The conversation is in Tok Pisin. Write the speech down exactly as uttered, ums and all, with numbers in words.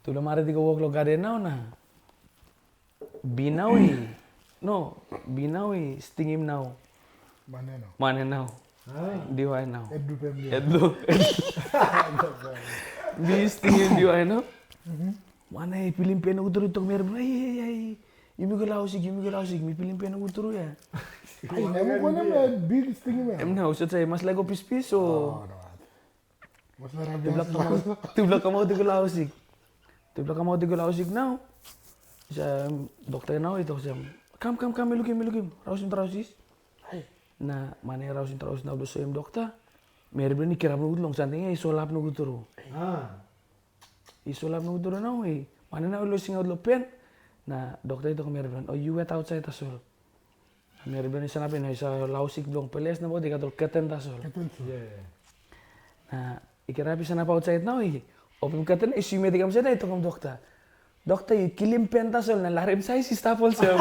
Tupela marit i go wok long gaden nau na. Bi nau i. No, bi nau i stingim nau. Mane no. Mane nau. Diwai nau. Edru pem dia. Edlu. Bi stingim diwai nau. Mane i pilim pen nogut tru i tok meri bilong, "Ei, ei, ei, yumi go lausik, yumi go lausik, mi pilim pen nogut tru ya." Ai, em ko nem na big stingim ya. Em na usut sa i mas laik go pispis o. Oh, no. Mas na rabi. Tupela kamaut i go lausik. Tupela kamaut i go lausik nau. Sa em, dokta nau i tok sem, "Kam, kam, kam, mi lukim, mi lukim. Rausim trausis." Na mane rausim trausis nau bilong soim dokta. Meri bilong i kirap nogut long samting ya i solap nogut tru. Ah. I solap nogut tru nau i. Mane nau i lo singaut lo pen. Na dokta i tok meri bilong, "Oh, you wait outside tasol." Meri bilong i sanap i no i sa lausik bilong peles na bot i gat ol keten tasol. Yeah. Na i kirap i sanap outside nau i. Opim keten i swim i kam sena i tokim dokta. Dokta i kilim pen tasol na larim sais i stap olsem.